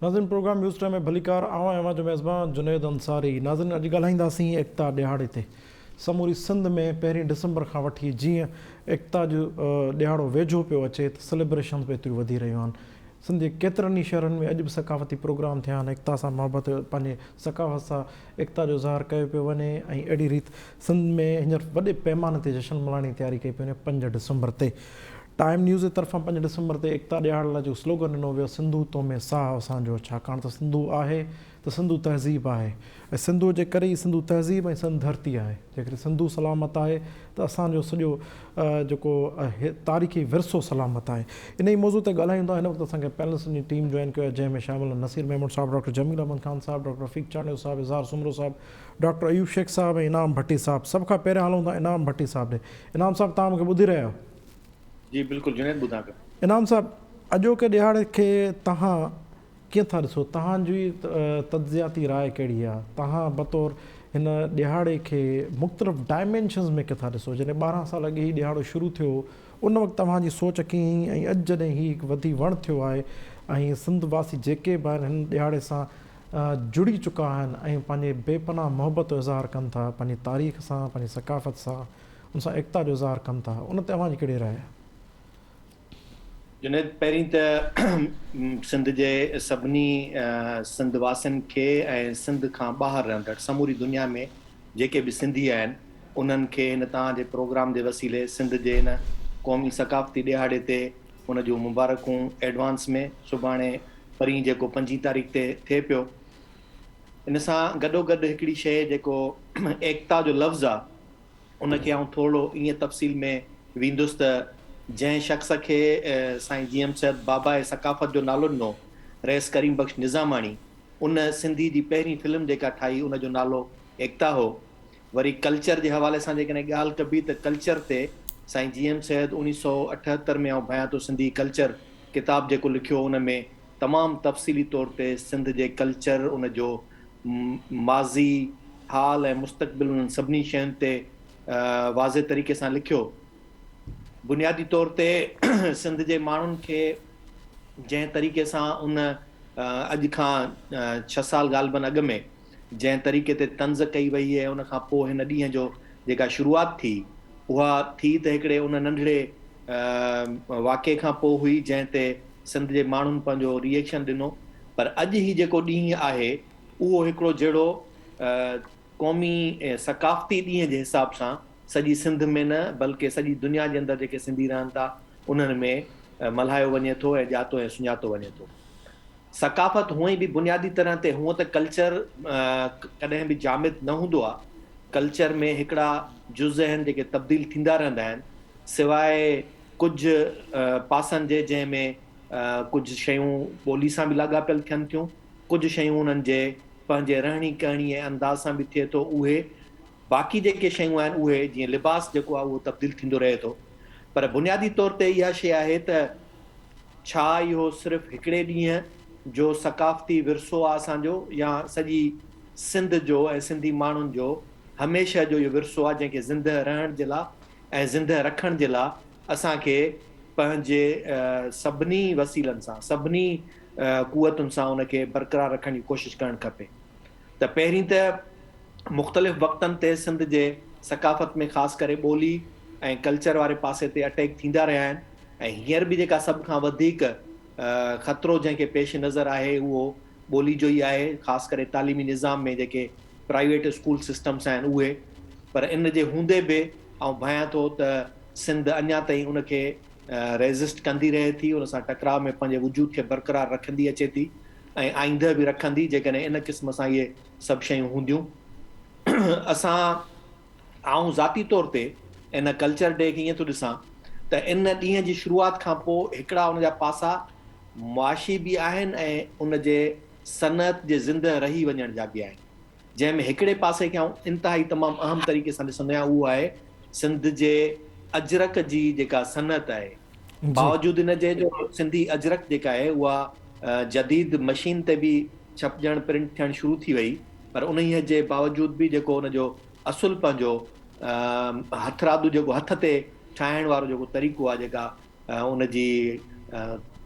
ناظرين programme news time ۾ ڀليڪار آئون آهيان اوهان جو ميزبان جنيد انصاري ناظرين اڄ ڳالهائينداسين ايڪتا ڏهاڙي تي سموري سنڌ ۾ پهرين ڊسمبر کان وٺي جيئن ايڪتا جو ڏهاڙو ويجهو پيو اچي ته سليبريشنز به ايتريون وڌي رهيون آهن سنڌ جي ڪيترن ئي شهرن ۾ اڄ به ثقافتي پروگرام ٿيا آهن ايڪتا سان محبت پنهنجي ثقافت سان ايڪتا جو اظهار ڪيو پيو وڃي ۽ اهڙي ريت سنڌ ۾ هينئر وڏي پيماني تي جشن ملهائڻ جي تياري ڪئي پئي وڃي 5 ڊسمبر تي ٽائيم نيوز جي طرفان 5 ڊسمبر تي ايڪتا ڏهاڙي لاء جيڪو سلوگن ڏنو ويو سنڌو تو ۾ ساهه اسان جو ڇاڪاڻ ته سنڌو آهي ته سنڌو تهذيب آهي ۽ سنڌوء جي ڪري ئي سنڌو تهذيب ۽ سنڌ ڌرتي آهي. جيڪڏهن سنڌو سلامت آهي ته اسان جو سڄو جيڪو تاريخي ورثو سلامت آهي. انهيء موضوع تي ڳالهايون ٿا. هن وقت اسان کي پينلسٽن جي ٽيم جوائن ڪيو آهي جنهن ۾ شامل آهن نصير ميمڻ صاحب، ڊاڪٽر جميل احمد خان صاحب، ڊاڪٽر رفيق چانڊيو صاحب، اظهار سومرو صاحب، ڊاڪٽر ايوب شيخ صاحب ۽ انعام ڀٽي صاحب. سڀ کان پهريان هلون ٿا انعام ڀٽي صاحب ڏي. انعام صاحب توهان مون کي ٻڌي رهيا آهيو؟ جي بلڪل جنيد ٻڌان پيو. انعام صاحب اڄوڪي ڏهاڙي کي توهان ڪيئن ٿا ڏسو؟ توهان جي تجزياتي راء ڪهڙي آهي؟ توهان بطور هن ڏهاڙي کي مختلف ڊائمينشنز ۾ ڪيئن ٿا ڏسو؟ جڏهن 12 سال اڳي هي ڏهاڙو شروع ٿيو هو، ان وقت توهان جي سوچ ڪيئن هئي ۽ اڄ جڏهن هي هڪ وڌي وڻ ٿيو آهي ۽ سنڌ واسي جيڪي به آهن هن ڏهاڙي سان جڙي چڪا آهن ۽ پنهنجي بي پناهه محبت جو اظهار ڪن ٿا، پنهنجي تاريخ سان، پنهنجي ثقافت سان، ان سان ايڪتا جو اظهار ڪن ٿا، ان تي اوهان جي ڪهڙي راء آهي؟ جنيد پهرين ته سنڌ جي سڀني سنڌ واسين کي ۽ سنڌ کان ٻاهر رهندڙ سموري دنيا ۾ جيڪي به سنڌي آهن انهن کي هن توهان جي پروگرام جي وسيلي سنڌ جي هن قومي ثقافتي ڏهاڙي تي ان جون مبارڪون ايڊوانس ۾ سڀاڻي پرين جيڪو پنجين تاريخ تي ٿئي پيو ان سان گڏوگڏ هڪڙي شيء جيڪو ايڪتا جو لفظ آ ان کي آئون ٿورڙو ائين تفصيل ۾ ويندس ته جنهن شخص کي سائين جي ايم سيد باباء ثقافت جو نالو ڏنو، رئيس ڪريم بخش نظاماڻي، ان سنڌي جي پهرين فلم جيڪا ٺاهي ان جو نالو ايڪتا هو. وري ڪلچر جي حوالي سان جيڪڏهن ڳالهه ڪبي ته ڪلچر تي سائين جي ايم سيد 1978 ۾ آئون ڀانيان ٿو سنڌي ڪلچر ڪتاب جيڪو لکيو ان ۾ تمام تفصيلي طور تي سنڌ جي ڪلچر ان جو ماضي، حال ۽ مستقبل انهن سڀني شين تي واضح طريقي سان لکيو. بنيادي طور تي سنڌ جي ماڻهن کي جنهن طريقي سان ان اڄ کان ڇهه سال غالباً اڳ ۾ جنهن طريقي تي طنز ڪئي وئي ۽ ان کان پوء هن ڏينهن جو جيڪا شروعات ٿي اها ٿي ته هڪڙي ان ننڍڙي واقعي کان پوء هئي جنهن تي سنڌ جي ماڻهن پنهنجو ري ايڪشن ڏنو پر اڄ هي جيڪو ڏينهن آهي اهو هڪڙو جهڙو قومي ثقافتي ڏينهن جي حساب سان سڄي سنڌ ۾ نه بلڪه سڄي دنيا جي اندر جيڪي سنڌي رهن ٿا انهن ۾ ملهايو وڃي ٿو ۽ ڄاتو ۽ سڃاتو وڃي ٿو. ثقافت هونئن به بنيادي طرح تي هونء ته ڪلچر ڪڏهن به جامد نه هوندو آ. ڪلچر ۾ هڪڙا جز آهن جيڪي تبديل ٿيندا رهندا آهن سواء ڪجهه پاسن جي جنهن ۾ ڪجهه شيون ٻولي سان به لاڳاپيل ٿين ٿيون، ڪجهه شيون انهن جي پنهنجي رهڻي ڪهڻي ۽ انداز سان به ٿئي ٿو اهي باقي جيڪي شيون آهن اهي جيئن لباس جيڪو آهي اهو تبديل ٿيندو رهي ٿو پر بنيادي طور تي اها شيء آهي ته ڇا اهو صرف هڪڙي ڏينهن جو ثقافتي ورثو آهي اسان جو يا سڄي سنڌ جو ۽ سنڌي ماڻهن جو هميشه جو اهو ورثو آهي جنهن کي زندهه رهڻ جي لا ۽ زندهه رکڻ جي لا اسان کي پنهنجي سڀني وسيلن سان، سڀني قوتن سان ان کي برقرار رکڻ جي ڪوشش ڪرڻ کپي ته پهرين ته مختلف وقتن تي سنڌ جي ثقافت ۾ خاص ڪري ٻولي ۽ ڪلچر واري پاسي تي اٽيڪ ٿيندا رهيا آهن ۽ هينئر به جيڪا سڀ کان وڌيڪ خطرو جنهن کي پيش نظر آهي اهو ٻولي جو ئي آهي خاص ڪري تعليمي نظام ۾ جيڪي پرائيويٽ اسڪول سسٽمس آهن اهي پر ان جي هوندي به آئون ڀانيان ٿو ته سنڌ اڃا تائين ان کي ريزسٽ ڪندي رهي ٿي، ان سان ٽڪراء ۾ پنهنجي وجود کي برقرار رکندي اچي ٿي ۽ آئنده به رکندي جيڪڏهن ان قسم سان اهي سڀ شيون هونديون. اسان آئون ذاتي طور تي ان ڪلچر ڊي کي ائين ٿو ڏسان ته ان ڏينهن جي شروعات کان پوء هڪڙا ان جا پاسا معاشي به آهن ۽ ان جي صنعت جي زندهه رهي وڃڻ جا به آهن. جنهن ۾ هڪڙي پاسي کي آئون انتهائي تمام اهم طريقي سان ڏسندو آهيان اهو آهي سنڌ جي اجرڪ جي جيڪا صنعت آهي باوجود ان جي جو سنڌي اجرڪ جيڪا آهي اها جديد مشين تي به ڇپجڻ پرنٽ ٿيڻ شروع ٿي وئي پر انهيء جي باوجود به جيڪو ان جو اصل پنهنجو هٿرادو جيڪو هٿ تي ٺاهڻ وارو جيڪو طريقو آهي جيڪا ان جي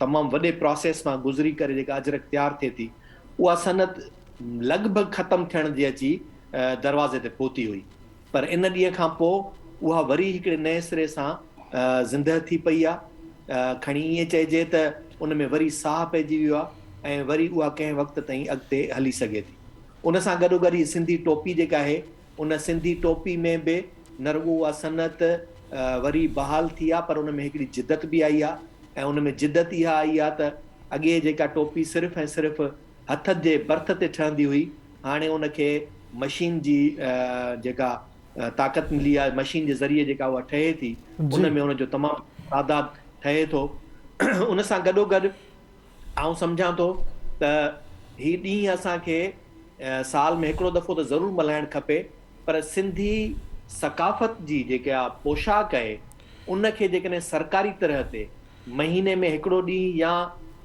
تمام وڏي پراسيس مان گذري ڪري جيڪا اجرڪ تيار ٿئي ٿي اها صنعت لڳ ڀڳ ختم ٿيڻ جي اچي دروازي تي پهتي هئي پر ان ڏينهن کان پوء اها وري هڪڙي نئين سري سان زندهه ٿي پئي آ. کڻي ائين چئجي ته ان ۾ وري ساهه پئجي ويو آ ۽ وري اها ڪنهن وقت تائين اڳتي هلي سگهي ٿي. ان سان گڏوگڏ هي سنڌي ٽوپي جيڪا آهي ان سنڌي ٽوپي ۾ به نه رڳو اها صنعت وري بحال ٿي آ پر ان ۾ هڪڙي جدت به آئي آ ۽ ان ۾ جدت اها آئي آ ته اڳي جيڪا ٽوپي صرف ۽ صرف هٿ جي برٿ تي ٺهندي هئي هاڻي ان کي مشين جي جيڪا طاقت ملي آ مشين جي ذريعي جيڪا اها ٺهي ٿي ان ۾ ان جو تمام تعداد ٺهي ٿو ان سان گڏوگڏ آئون سمجهان ٿو ته هي ڏينهن اسان کي سال ۾ هڪڙو دفعو ته ضرور ملهائڻ کپي پر سنڌي ثقافت جي جيڪا پوشاڪ آهي ان کي جيڪڏهن سرڪاري طرح تي مهيني ۾ هڪڙو ڏينهن يا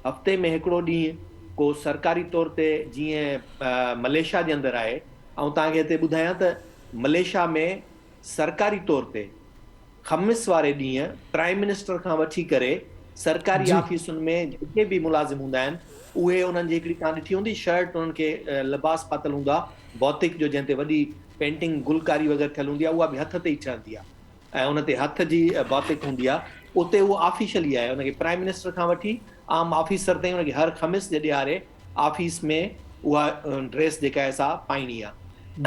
هفتي ۾ هڪڙو ڏينهن ڪو سرڪاري طور تي جيئن مليشيا جي اندر آهي آئون توهان کي هتي ٻڌايان ته مليشيا ۾ سرڪاري طور تي خميس واري ڏينهن پرائم منسٽر کان وٺي ڪري سرڪاري آفيسن ۾ جيڪي به ملازم هوندا آهن اهي انهن جي هڪڙي توهان ڏٺي هوندي شرٽ انهن کي لباس پاتل هوندو آهي بوتڪ جو جنهن تي وڏي پينٽنگ گلڪاري وغيره ٿيل هوندي آهي اها به هٿ تي ئي ٺهندي آهي ۽ ان تي هٿ جي بوتڪ هوندي آهي اتي اهو آفيشلي آهي ان کي پرائم منسٽر کان وٺي عام آفيسر تائين ان کي هر خميس جي ڏهاڙي آفيس ۾ اها ڊريس جيڪا آهي سا پائڻي آهي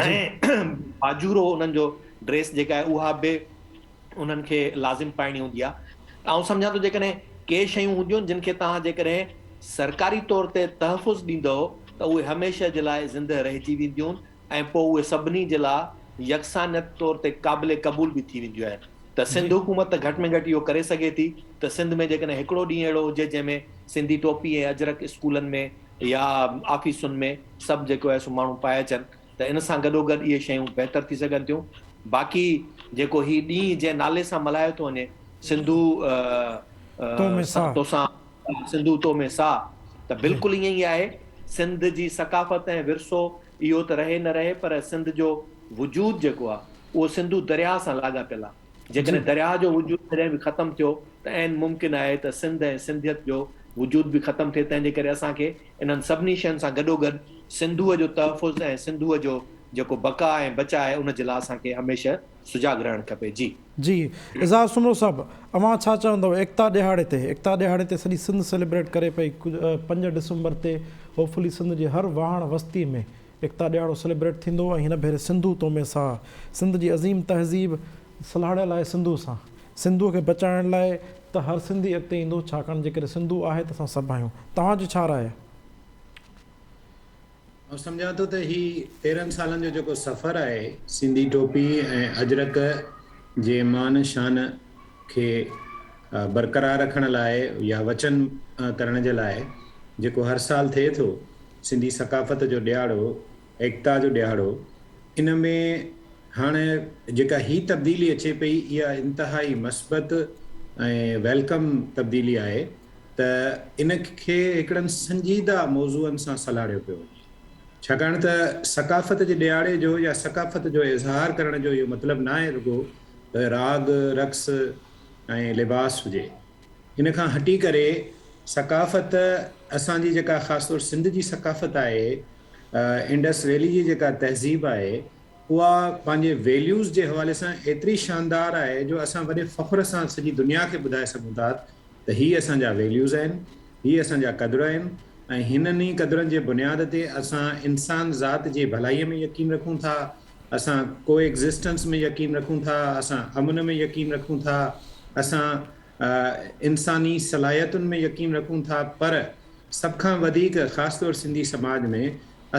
۽ باجورو انهن جو ڊريس جيڪا آهي اها به انهن کي لازم پائڻي هوندي آهي ته آئون سمجهان ٿو جيڪڏهن ڪي شيون هونديون جن کي توهان جيڪڏهن سرڪاري طور تي تحفظ ڏيندؤ ته اهي هميشه جي لاء زندهه رهجي وينديون ۽ پوء اهي سڀني جي لاء يڪسانيت طور تي قابل قبول به ٿي وينديون آهن ته سنڌ حڪومت ته گهٽ ۾ گهٽ اهو ڪري سگهي ٿي ته سنڌ ۾ جيڪڏهن هڪڙو ڏينهن اهڙو هجي جنهن ۾ سنڌي ٽوپي ۽ اجرڪ اسڪولن ۾ يا آفيسن ۾ سڀ جيڪو آهي سو ماڻهو پائي اچن ته ان سان گڏوگڏ اهي شيون بهتر ٿي سگهن ٿيون. باقي جيڪو هي ڏينهن جنهن نالي سان ملهايو ٿو وڃي سنڌو توسان سنڌو تو ۾ ساهه ته بلڪل ائين ئي آهي. سنڌ جي ثقافت ۽ ورثو اهو ته رهي نه رهي پر سنڌ جو وجود جيڪو آهي اهو سنڌو درياهه سان لاڳاپيل آهي. جيڪڏهن درياهه جو وجود ڪڏهن به ختم ٿيو ته عين ممڪن آهي ته سنڌ ۽ سنڌيت جو وجود به ختم ٿئي تنهن جي ڪري اسان کي انهن سڀني شين سان گڏوگڏ سنڌوء جو تحفظ ۽ سنڌوء جو جيڪو بقا ۽ بچاء آهي ان جي لاء اسان کي هميشه سجاڳ رهڻ کپي. جي. جي اظهار سومرو صاحب اوهان ڇا چوندؤ ايڪتا ڏهاڙي تي ايڪتا ڏهاڙي تي سڄي سنڌ سيليبريٽ ڪري پئي پنج ڊسمبر تي هوپ فلي سنڌ جي هر واهڻ وستي ۾ ايڪتا ڏهاڙو سيليبريٽ ٿيندو ۽ هن ڀيري سنڌو تو ۾ ساهه سنڌ جي عظيم تهذيب سلهاڙيل آهي سنڌو سان سنڌوء کي بچائڻ لاء ته هر سنڌي اڳتي ايندو، ڇاڪاڻ جيڪڏهن سنڌو آهي ته اسان سڀ آهيون. توهان جي ڇا راء آهي؟ آئون سمجهان ٿو ته هي 13 سالن جو جيڪو سفر آهي، سنڌي ٽوپي ۽ اجرڪ جي مان شان کي برقرار رکڻ لاء يا وچن ڪرڻ جي لاء جيڪو هر سال ٿئي ٿو، سنڌي ثقافت جو ڏهاڙو، ايڪتا جو ڏهاڙو، ان ۾ هاڻ جيڪا هي تبديلي اچي پئي اها انتهائي مثبت ۽ welcome تبديلي آهي ته ان کي هڪڙن سنجيده موضوعن سان سلهاڙيو پيو وڃي. ڇاڪاڻ ته ثقافت جي ڏهاڙي جو يا ثقافت جو اظهار ڪرڻ جو اهو مطلب ناهي رڳو ته راڳ، رقص ۽ لباس هجي. ان کان هٽي ڪري ثقافت اسان جي جيڪا خاص طور سنڌ جي ثقافت آهي، انڊس ويلي جي جيڪا تهذيب آهي، اها پنهنجي ويليوز جي حوالي سان ايتري شاندار آهي جو اسان وڏي فخر سان سڄي دنيا کي ٻڌائي سگهون ٿا ته هي اسان جا ويليوز آهن، هي اسان جا قدر آهن ۽ هنن ئي قدرن جي بنياد تي اسان انسان ذات جي ڀلائي ۾ يقين رکون ٿا، اسان ڪو ايگزسٽنس ۾ يقين رکون ٿا، اسان امن ۾ يقين رکون ٿا، اسان انساني صلاحيتن ۾ يقين رکون ٿا پر سڀ کان وڌيڪ خاص طور سنڌي سماج ۾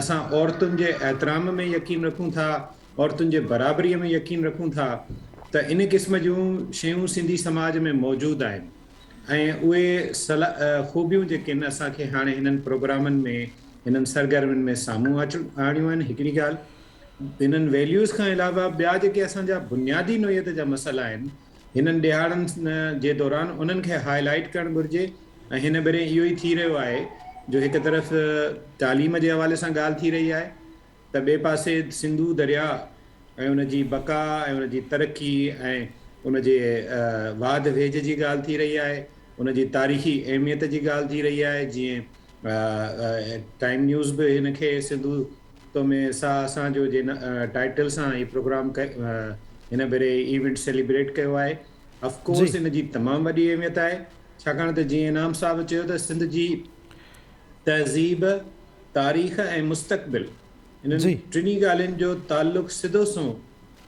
اسان عورتن جي احترام ۾ يقين رکون ٿا، عورتن جي برابريء ۾ يقين رکون ٿا ته ان قسم جون شيون سنڌي سماج ۾ موجود آهن ۽ اهي خوبيون جيڪي آهن اسان کي هاڻي هنن پروگرامن ۾ هنن سرگرمين ۾ سامهون آڻيون آهن. هڪڙي ڳالهه هنن ويليوز کان علاوه ٻيا جيڪي اسان جا بنيادي نوعيت جا مسئلا آهن هنن ڏهاڙن جي دوران انهن کي هاء لائيٽ ڪرڻ گهرجي ۽ هن ڀيري اهو ئي ٿي رهيو آهي جو هڪ طرف تعليم جي حوالي سان ڳالهه ٿي رهي آهي ته ٻئي پاسي سنڌو درياء ۽ ان جي بقا ۽ ان جي ترقي ۽ ان جي واڌ ويجهه جي ڳالهه ٿي رهي آهي. ان جي تاريخي اهميت جي ڳالهه ٿي رهي آهي جيئن ٽائيم نيوز به هن کي سنڌو تو ۾ ساهه اسان جو جي ٽائيٽل سان هي پروگرام هن ڀيري ايونٽ سيليبريٽ ڪيو آهي. آف ڪورس ان جي تمام وڏي اهميت آهي ڇاڪاڻ ته جيئن انعام صاحب چيو ته سنڌ جي تهذيب، تاريخ ۽ مستقبل انهن ٽنهي ڳالهين جو تعلق سڌو سنئون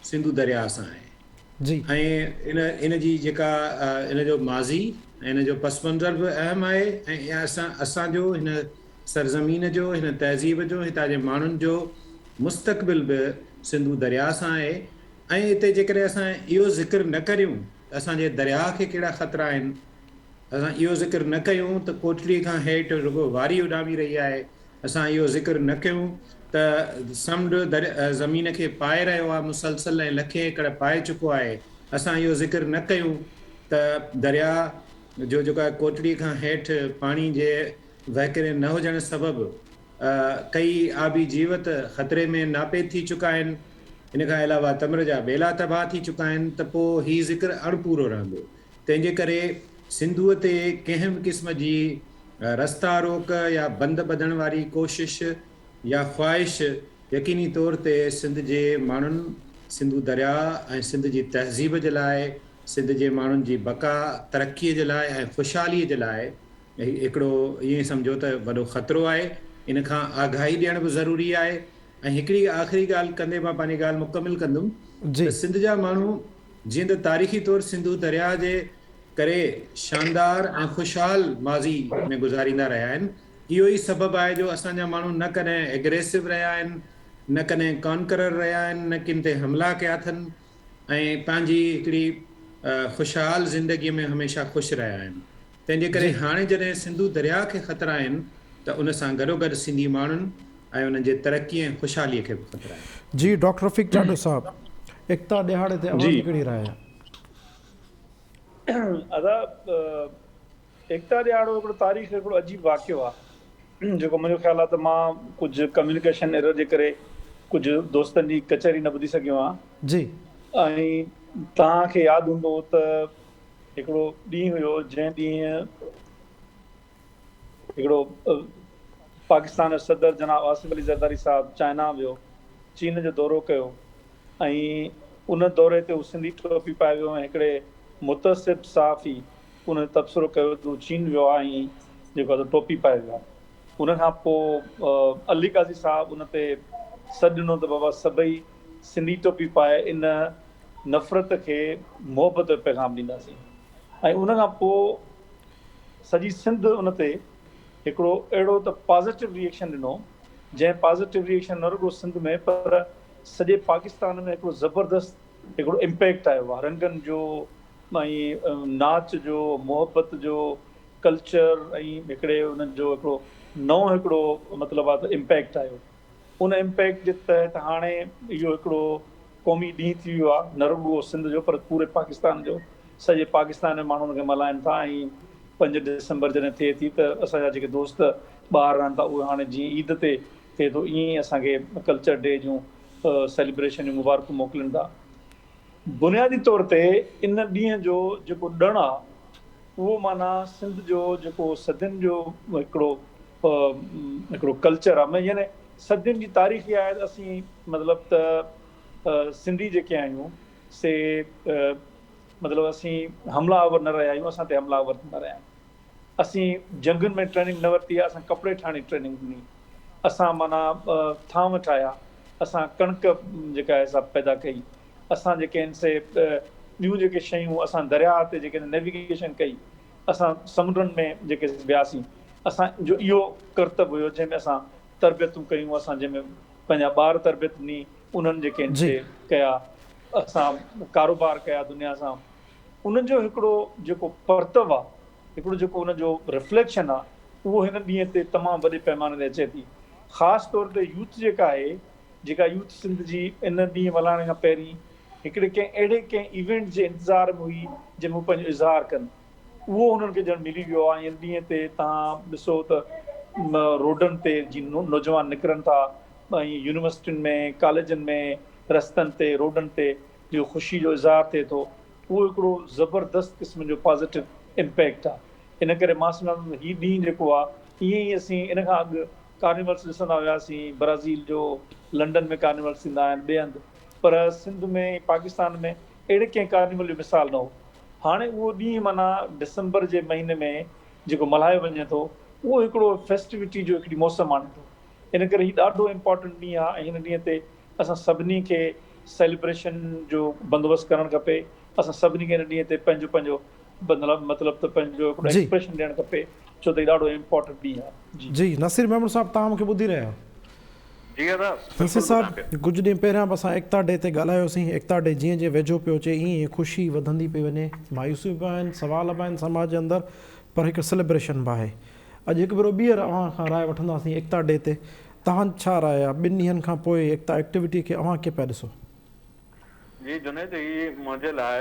سنڌو درياهه سان آهي ۽ ان ان جي جيڪا ان جو ماضي ۽ ان جو پس منظر به اهم آهي ۽ اسان اسان جو هن سرزمين جو هن تهذيب جو هتان جي ماڻهن جو مستقبل به سنڌو درياهه سان آهي ۽ هتي جيڪڏهن اسان اهو ذڪر نه ڪريون ته اسان جي درياهه کي ڪهڙا خطرا آهن، اسان اهو ذڪر نه ڪيون ته ڪوٽڙي کان هيٺ رڳو واري اڏامي رهي آهي، اسان اهو ذڪر نه ڪيون ته سمنڊ زمين کي پائي رهيو آهي مسلسل ۽ لکين ايڪڙ پائي چڪو آهي، اسان اهو ذڪر نه ڪيون ته درياهه جو جيڪو آهي ڪوٽڙي کان هيٺ پاڻي جي وهڪري نه هجڻ سبب ڪئي آبي جيوت خطري ۾ ناپيد ٿي چڪا آهن، ان کان علاوه تمر جا ٻيلا تباهه ٿي چڪا آهن ته پوء هي ذڪر اڻپورو رهندو. تنهن جي ڪري سنڌوء تي ڪنهن به قسم جي رستا روڪ يا بند ٻڌڻ واري ڪوشش يا خواهش يقيني طور تي سنڌ جي ماڻهن، سنڌو درياء ۽ سنڌ جي تهذيب جي لاء، سنڌ جي ماڻهن جي بقا، ترقيء جي لاء ۽ خوشحاليء جي لاء هڪڙو ائين سمجهو ته وڏو خطرو آهي، ان کان آگاهي ڏيڻ به ضروري آهي ۽ هڪڙي آخري ڳالهه ڪندي مان پنهنجي ڳالهه مڪمل ڪندم ته سنڌ جا ماڻهو جيئن ته تاريخي طور سنڌو درياهه جي ڪري شاندار ۽ خوشحال ماضي ۾ گذاريندا رهيا آهن، اهو ئي سبب آهي جو اسان جا ماڻهو نه ڪڏهن ايگريسو رهيا آهن، نه ڪڏهن ڪانڪرر رهيا آهن، نه ڪن تي حملا ڪيا اٿن ۽ پنهنجي هڪڙي خوشحال زندگي ۾ هميشه خوش رهيا آهن. تنهن جي ڪري هاڻي جڏهن سنڌو درياهه کي خطرا آهن ته ان سان گڏوگڏ سنڌي ماڻهن ۽ انهن جي ترقي ۽ خوشحالي کي به خطرا آهن. جي ڊاڪٽر رفيق چانڊيو صاحب ايڪتا ڏهاڙي تي اوهان جي ڪهڙي راء آهي؟ ادا ايڪتا ڏهاڙو هڪڙو تاريخ جو هڪڙو عجيب واقعو آهي جيڪو منهنجو خيال آهي ته مان ڪجهه ڪميونيڪيشن ايرر جي ڪري ڪجهه دوستن جي ڪچهري نه ٻڌي سگهيو آهيان. جي. ۽ توهان کي ياد هوندو ته هڪڙو ڏينهن هيو جنهن ڏينهن هڪڙو پاڪستان جو صدر جناب آصف علي زرداري صاحب چائنا ويو چين جو دورو ڪيو ۽ ان دوري تي هو سنڌي ٽوپي پائي ويو ۽ هڪڙي متعصب صحافي ان تي تبصرو ڪيو ته هو چين ويو آهي ۽ جيڪو آهي ٽوپي پائي ويو آهي ان کان پوء علي قاضي صاحب ان تي سڏ ڏنو ته بابا سڀئي سنڌي ٽوپي پائي ان نفرت کي محبت جو پيغام ڏينداسين ۽ ان کان پوء سڄي سنڌ ان تي هڪڙو اهڙو ته پازيٽو ري ايڪشن ڏنو جنهن پازيٽو ري ايڪشن نه رڳو سنڌ ۾ پر سڄي پاڪستان ۾ هڪڙو زبردست هڪڙو امپيڪٽ آيو آهي رنگن جو ۽ ناچ جو محبت جو ڪلچر ۽ هڪڙي انهن جو هڪڙو نئون هڪڙو مطلب آهي ته امپيڪٽ آيو. ان امپيڪٽ جي تحت هاڻي اهو هڪڙو قومي ڏينهن ٿي ويو آهي، نه رڳو سنڌ جو پر پوري پاڪستان جو، سڄي پاڪستان ۾ ماڻهو ان کي ملهائن ٿا ۽ پنج ڊسمبر جڏهن ٿئي ٿي ته اسان جا جيڪي دوست ٻاهر رهن ٿا اهي هاڻي جيئن عيد تي ٿئي ٿو ائين ئي اسان کي ڪلچر ڊي جون سيليبريشن جون مبارڪون موڪلين ٿا. بنيادي طور تي ان ڏينهن جو جيڪو ڏڻ آ اهو معنيٰ سنڌ جو جيڪو صدين جو هڪڙو هڪڙو ڪلچر آ يعني صدين جي تاريخ اها آهي ته اسين مطلب ته سنڌي جيڪي آهيون سي مطلب اسين حمله آور نه رهيا آهيون اسان تي حمله آور ٿيندا رهيا آهن. اسين جنگن ۾ ٽريننگ نه ورتي آهي، اسان ڪپڙي ٺاهڻ جي ٽريننگ ڏني، اسان معنيٰ ٿانو ٺاهيا، اسان ڪڻڪ جيڪا آهي سا پيدا ڪئي، اسان جيڪي آهن سي ٻيون جيڪي شيون اسان درياهه تي جيڪي نيويگيشن ڪئي، اسان سمنڊن ۾ جيڪي وياسين، اسان جو اهو ڪرتب هيو جنهن ۾ اسان تربيتون ڪيون، اسان جنهن ۾ پنهنجا ٻار تربيت ڏني، انهن جيڪي آهن سي ڪيا، اسان ڪاروبار ڪيا دنيا سان. ان جو هڪڙو جيڪو پرتو آ، هڪڙو جيڪو ان جو رفليڪشن آ، اهو هن ڏينهن تي تمام وڏي پئماني تي اچي ٿي. خاص طور تي يوٿ جيڪا آهي، جيڪا يوٿ سنڌ جي ان ڏينهن ملهائڻ کان پهرين هڪڙي ڪنهن اهڙي ڪنهن ايونٽ جي انتظار ۾ هئي، جنهن ۾ هو پنهنجو اظهار ڪن، اهو انهن کي ڄڻ ملي ويو آ ۽ ان ڏينهن تي توهان ڏسو ته روڊن تي جي نوجوان نڪرن ٿا ۽ يونيورسٽين ۾، ڪاليجن ۾، رستن تي، روڊن تي جو خوشي جو اظهار ٿئي ٿو اهو هڪڙو زبردست قسم جو پازيٽو امپيڪٽ آ. ان ڪري مان سمجهان ٿو ته هي ڏينهن جيڪو آهي ائين ئي اسين ان کان اڳ ڪارنيولس ڏسندا هياسين برازيل جو لنڊن ۾ ڪارنيولس ٿيندا آهن ٻئي هنڌ پر سنڌ ۾ پاڪستان ۾ اهڙي ڪنهن ڪارنيول جو مثال نه هو هاڻي اهو ڏينهن معنيٰ ڊسمبر جي مهيني ۾ جيڪو ملهايو وڃي ٿو اهو هڪڙو فيسٽوٽي جو هڪڙي موسم آڻي ٿو ان ڪري هي ڏاڍو امپارٽنٽ ڏينهن آهي ۽ هن ڏينهن تي اسان سڀني کي سيلبريشن جو بندوبست ڪرڻ کپي اسان سڀني کي هن ڏينهن تي پنهنجو پنهنجو مطلب ته پنهنجو هڪڙو ايڪسپريشن ڏيڻ کپي ڇو ته هي ڏاڍو امپارٽنٽ ڏينهن آهي. جي. جي نصير ميمڻ صاحب توهان مونکي ٻڌي رهيا آهيو. جي ادا نصير بلڪل صاحب ٻڌان پيو. ڪجهه ڏينهن پهريان به اسان ايڪتا ڊي تي ڳالهايوسين ايڪتا ڊي جيئن جيئن ويجهو پيو اچي ايئن ايئن خوشي وڌندي پئي وڃي مايوسيون به آهن سوال به آهن سماج جي اندر پر هڪ سيلبريشن به آهي اڄ هڪ ڀيرو ٻيهر اوهان کان راء وٺنداسين ايڪتا ڊي تي توهان ڇا راء آهي ٻن ڏينهن کان پوء ايڪتا ايڪٽيوٽي کي اوهان ڪيئن پيا ڏسو. جي جنيد هي منهنجي لاء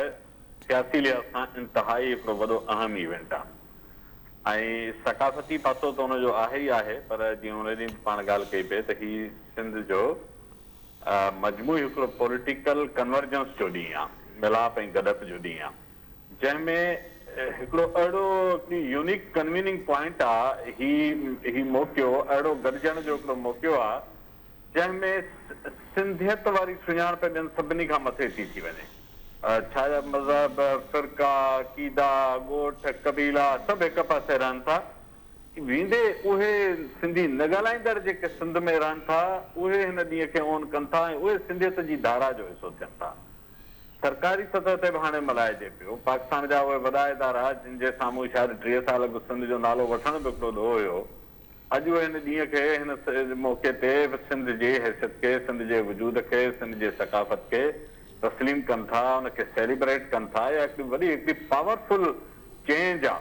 سياسي لحاظ کان انتهائي هڪڙو وڏو اهم ايونٽ آ ۽ ثقافتي پاسو ته ان جو آهي ئي آهي پر جيئن ان ڏينهن به پاڻ ڳالهه ڪئي پئي ته هي سنڌ جو مجموعي هڪڙو پوليٽيڪل ڪنورجنس جو ڏينهن آ، ميلاپ ۽ گڏپ جو ڏينهن آ جنهن ۾ هڪڙو اهڙو هڪڙي يونيڪ ڪنويننگ پوائنٽ آ هي هي موقعو اهڙو گڏجڻ جو هڪڙو موقعو آ جنهن ۾ سنڌيت واري سڃاڻپ ٻين سڀني کان مٿي ٿي ٿي وڃي. ڇا جا مذهب، فرقا، عقيدا، ڳوٺ، قبيلا سڀ هڪ پاسي رهن ٿا. ويندي اهي سنڌي نه ڳالهائيندڙ جيڪي سنڌ ۾ رهن ٿا، اهي هن ڏينهن کي اون ڪن ٿا ۽ اهي سنڌيت جي ڌارا جو حصو ٿين ٿا. سرڪاري سطح تي به هاڻي ملهائجي پيو. پاڪستان جا اهي وڏا ادارا جن جي سامهون شايد 30 سال اڳ سنڌ جو نالو وٺڻ به هڪڙو ڏوهه هيو، اڄ اهي هن ڏينهن کي، هن موقعي تي سنڌ جي حيثيت کي، سنڌ جي وجود کي، سنڌ جي ثقافت کي تسليم ڪن ٿا، ان کي سيليبريٽ ڪن ٿا. اها هڪڙي وڏي هڪڙي پاورفل چينج آ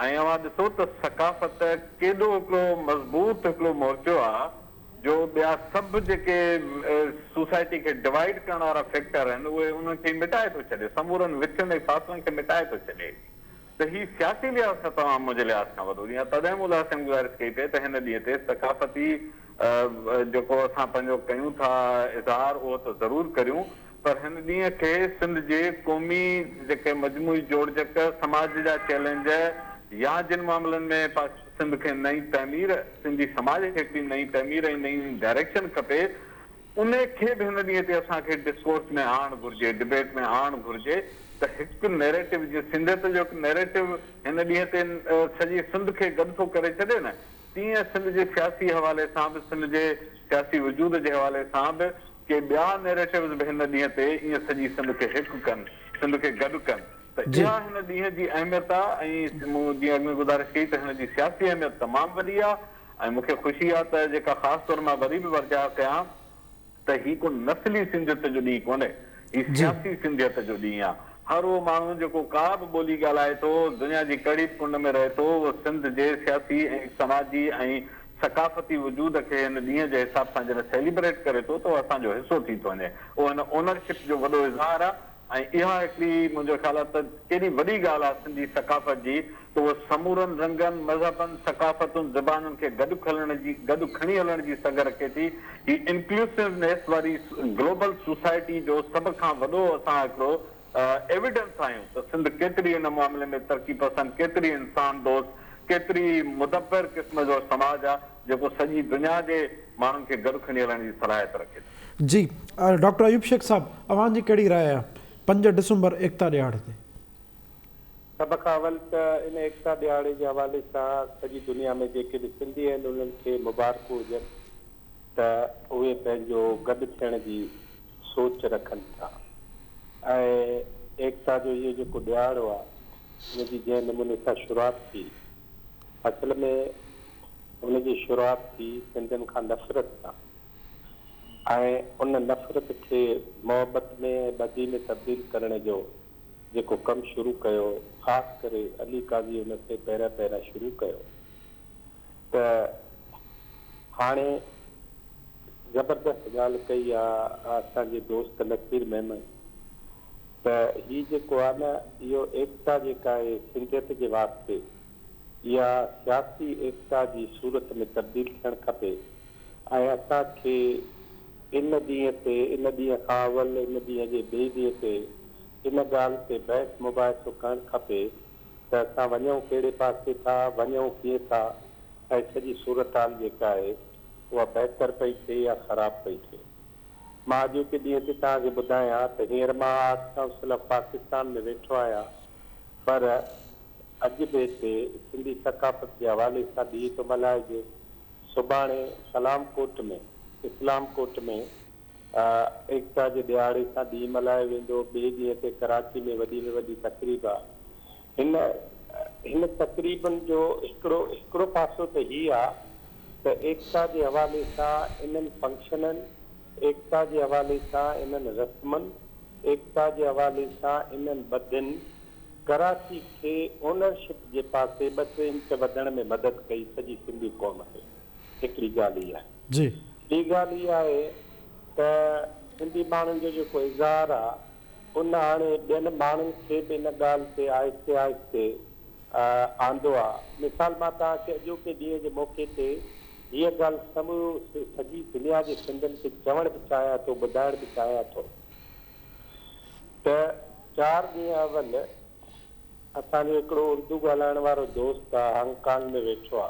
۽ اوهان ڏسو ته ثقافت ڪيڏو هڪڙو مضبوط هڪڙو مورچو آ جو ٻيا سڀ جيڪي سوسائٽي کي ڊوائيڊ ڪرڻ وارا فيڪٽر آهن اهي انهن کي مٽائي ٿو ڇڏي، سمورن وٿين ۽ فاصلن کي مٽائي ٿو ڇڏي. ته هي سياسي لحاظ کان تمام منهنجي لحاظ کان وڏو ڏينهن آهي، تڏهن مون لاسٽ ٽائيم گذارش ڪئي پئي ته هن ڏينهن تي ثقافتي جيڪو اسان پنهنجو ڪيون ٿا اظهار اهو ته ضرور ڪريون پر هن ڏينهن کي سنڌ جي قومي جيڪي مجموعي جوڙجڪ، سماج جا چئلينج يا جن معاملن ۾ سنڌ کي نئين تعمير، سنڌي سماج کي هڪڙي نئين تعمير ۽ نئين ڊائريڪشن کپي، انهي کي به هن ڏينهن تي اسان کي ڊسڪورس ۾ آڻڻ گهرجي، ڊبيٽ ۾ آڻڻ گهرجي ته هڪ نيريٽو جيئن سنڌيت جو هڪ نيريٽو هن ڏينهن تي سڄي سنڌ کي گڏ ٿو ڪري ڇڏي نه تيئن سنڌ جي سياسي حوالي سان به سنڌ جي سياسي وجود جي حوالي سان به ڪي ٻيا نيريٽوز به هن ڏينهن تي ائين سڄي سنڌ کي هڪ ڪن، سنڌ کي گڏ ڪن ته اها هن ڏينهن جي اهميت آ ۽ مون جيئن اڳ ۾ گذارش ڪئي ته هن جي سياسي اهميت تمام وڏي آ. ۽ مون کي خوشي آ ته جيڪا خاص طور مان وري به ورجاء ڪيان ته هي ڪو نسلي سنڌيت جو ڏينهن ڪونهي، هي سياسي سنڌيت جو ڏينهن آ. هر اهو ماڻهو جيڪو ڪا به ٻولي ڳالهائي ٿو، دنيا جي ڪهڙي به ڪنڊ ۾ رهي ٿو، اهو سنڌ جي سياسي ۽ سماجي ۽ ثقافتي وجود کي هن ڏينهن جي حساب سان جڏهن سيليبريٽ ڪري ٿو ته اهو اسان جو حصو ٿي ٿو وڃي. اهو هن اونرشپ جو وڏو اظهار آ. ۽ اها هڪڙي منهنجو خيال آهي ته ڪيڏي وڏي ڳالهه آهي سنڌي ثقافت جي ته اها سمورن رنگن، مذهبن، ثقافتن، زبانن کي گڏ کلڻ جي گڏ کڻي هلڻ جي سگهه رکي ٿي. هي انڪلوسونيس واري گلوبل سوسائٽي جو سڀ کان وڏو اسان هڪڙو ايويڊنس آهيون ته سنڌ ڪيتري ان معاملي ۾ ترقي پسند، ڪيتري انسان دوست، ڪيتري مدبر قسم جو سماج آهي جيڪو سڄي دنيا جي ماڻهن کي گڏ کڻي هلڻ جي صلاحيت رکي ٿو. جي ڊاڪٽر ايوب شيخ صاحب اوهان جي ڪهڙي راء آهي 5 ڊسمبر ايڪتا ڏهاڙي تي؟ سڀ کان اول ته ان ايڪتا ڏهاڙي جي حوالي سان سڄي دنيا ۾ جيڪي به سنڌي آهن انهن کي مبارڪون هجن ته اهي پنهنجو گڏ ٿيڻ جي سوچ رکن ٿا ۽ ايڪتا جو اهو جيڪو ڏهاڙو آهي ان جي جنهن نموني سان شروعات ٿي اصل ۾ ان جي شروعات ٿي سنڌين کان نفرت سان ۽ ان نفرت کي محبت ۾ ۽ ٻڌي ۾ تبديل ڪرڻ جو جيڪو ڪم شروع ڪيو، خاص ڪري علي قاضي ان کي پهريان پهريان شروع ڪيو ته هاڻي زبردست ڳالهه ڪئي آ اسان جي دوست نصير ميمڻ ته هي جيڪو آ نه اهو ايڪتا جيڪا آهي سنڌيت جي واسطي اها سياسي ايڪتا جي صورت ۾ تبديل ٿيڻ کپي. ۽ اسان کي ان ڏينهن تي، ان ڏينهن کان اول، ان ڏينهن جي ٻئي ڏينهن تي ان ڳالهه تي بحث مباحثو ڪرڻ کپي ته اسان وڃون ڪهڙي پاسي ٿا، وڃون ڪيئن ٿا ۽ سڄي صورتحال جيڪا آهي اها بهتر پئي ٿئي يا خراب پئي ٿئي. مان اڄوڪي ڏينهن تي توهان کي ٻڌايان ته هينئر مان آرٽس ڪائونسل آف پاڪستان ۾ ويٺو آهيان پر اڄ به هتي سنڌي ثقافت جي حوالي سان ڏينهن ٿو ملهائجي. سڀاڻي سلام ڪوٽ ۾، اسلام ڪوٽ ۾، ايڪتا جي ڏهاڙي سان ڏينهن ملهايو ويندو، ٻئي ڏينهن تي ڪراچي ۾ وڏي ۾ وڏي تقريب آ. هن هن تقريبن جو هڪڙو هڪڙو پاسو ته هي آ ته ايڪتا جي حوالي سان انهن فنڪشنن، ايڪتا جي حوالي سان انهن رسمن، ايڪتا جي حوالي سان انهن ٻڌين ڪراچي کي اونرشپ جي پاسي ٻه ٽي انچ وڌڻ ۾ مدد ڪئي سڄي سنڌي قوم کي. هڪڙي ڳالهه هي آهي. جي. ٻي ڳالهه اها آهي ته سنڌي ماڻهن جو جيڪو اظهار آ ان هاڻي ٻين ماڻهن کي به ان ڳالهه تي آهستي آهستي آندو آ. مثال مان توهان کي اڄوڪي ڏينهن جي موقعي تي هيء ڳالهه سمورو سڄي دنيا جي سنڌين کي چوڻ به چاهيان ٿو ٻڌائڻ به چاهيان ٿو ته چار ڏينهن اول اسان جو هڪڙو اردو ڳالهائڻ وارو دوست آ هانگ ڪانگ ۾ ويٺو آ.